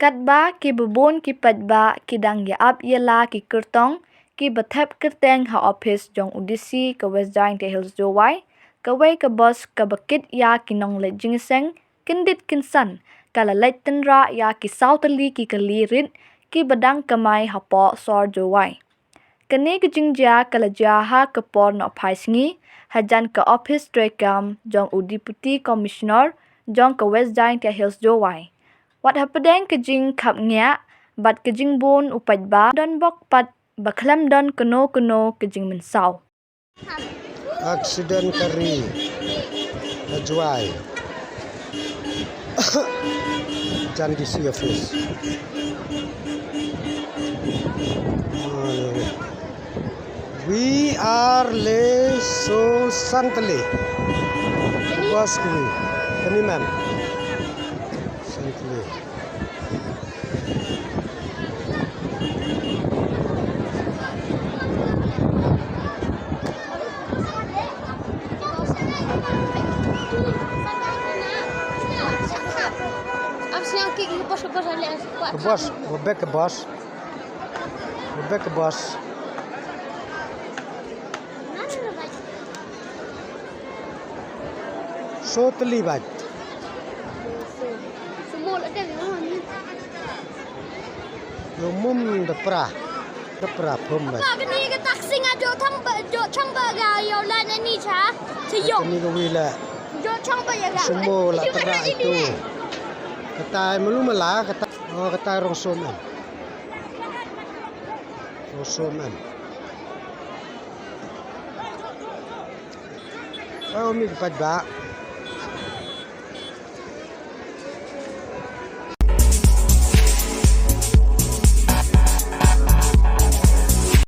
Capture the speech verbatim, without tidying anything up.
Katba kiba bun ki paidbah ki dang ïa ap ïa la ki kyrtong kiba thep kyrteng ha ophis jong u D C ka West Jaintia Hills Jowai, kawei ka bus kaba kit ïa ki nongleit jingïaseng kyndit kynsan ka la leit tynrah ïa ki saw tylli ki kali rit kiba dang kamai hapoh sor Jowai. Kane ka jingjia ka la jia ha ka por nohphai sngi hajan ka ophis treikam jong u Deputy Commissioner jong ka West Jaintia Hills Jowai. Wat hapdeng ka jingkhapngiah bad ka jingbun u paidbah, don bok pat ba khlem don kano kano ka jingmynsaw. Accident ka ri ha Jowai. Jan D C office. We are le so santale. Bas kami. Kami, ma'am. Santale. Ka bus, go back ka bus. Go back ka bus. So tylli bad. Ïoh mum da pra. Da pra pum bad. Ba kani ka taxi nga jot thang ba, jot thang ba ga ïoh la na ni cha. Cha ïoh. Kani ka wi la. Jot thang ba ïa ga. Sumo la tynrah itu. Katai malu mala, katai, oh, katai rong som em. Rong som em. Oh, mi pat ba.